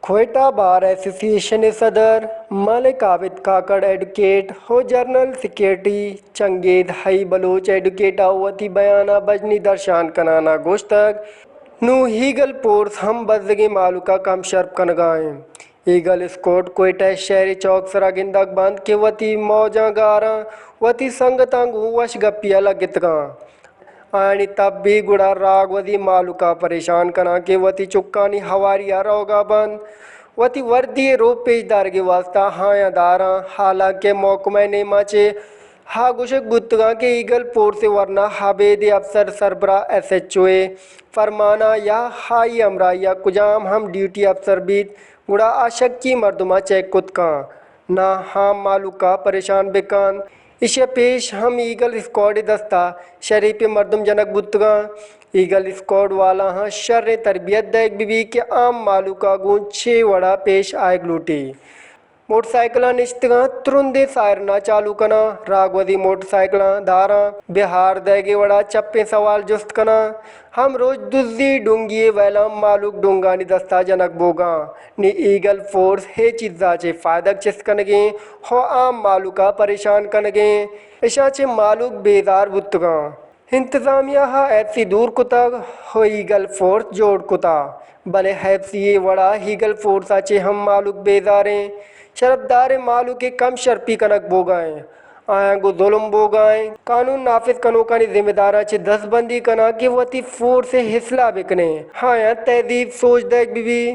کوئٹہ بار ایسوسی ایشن ءِ صدر ملک عابد کاکڑ ایڈوکیٹ ءُ جنرل سیکرٹری چنگیز حئی بلوچ ایڈوکیٹ ءَ وتی بیان ءَ بجنی درشان کنان ءَ گوشتگ، نوں ایگل فورس ہم بزگیں مہلوک ءَ کم شرپ کنگ ءَ اِنت۔ ایگل اسکواڈ کوئٹہ ءِ شہری چوک سرا گندگ بنت کہ وتی موجاں گاراں، وتی سنگتاں گوں وش گپی ءَ لگتگاں۔ آیانی تب بی گڑا راگوزی مہلوک ءَ پریشان کناں کہ وتی چکانی ہواری ءَ روگ ءَ بنت، وتی وردی ءِ روپ پیش دارگ ءِ واستہ آیاں داراں، حالانکہ محکمہ ءِ نیما چہ ہا گوشگ بوتگاں کہ ایگل فورس ءِ ورنا ابیدیں افسر سربراہ ایس ایچ او ءِ فرماناں یا آئی ہمراہی ءَ کجام ہم ڈیوٹی افسر بیت، گڑا آ شکی مردماں چیک کت کن، نہ عام مہلوک ءَ پریشان بکن۔ ایشی ءَ پیش ہم ایگل اسکواڈ ءِ دستا شریپیں مردم جنگ بوتگاں۔ ایگل اسکواڈ والاہاں شریں تربیت دئیگ بہ بیت کہ عام مہلوک ءَ گوں چے وڑا پیش آیگ لوٹی۔ موٹر سائیکلاں نشتگاں، ترندیں سائرنا چالو کناں، راگوزی موٹر سائیکلاں داراں، بہار دئیگ ءِ وڑا چپیں سوال جست کناں۔ ہم روچ دزی ڈونگی ءِ ویلاں مہلوک ڈونگانی دستا جنگ بوگاں۔ نی ایگل فورس ہے چیزا چہ فائدگ چست کنگیں، ہو عام مہلوکا پریشان کنگیں۔ اشاں چہ مہلوک بیزار بوتگاں۔ انتظامیہ ءَ ایف سی دور کتگ ءُ ایگل فورس جوڑ کتا، بلے ایف سی ءِ وڑا ایگل فورس ءَ چہ ہم مہلوک بیزاریں۔ شرپداریں مہلوک ءِ کم شرپی کنگ بوگا ایں۔ آیاں گوں ظلم بوگا ایں۔ قانون نافذ کنوکانی ذمہ داراں چہ دست بندی کناں کہ وتی فورس ءِ اصلاح بکنیں۔ آیاں تہذیب سوج دئیگ بہ بی۔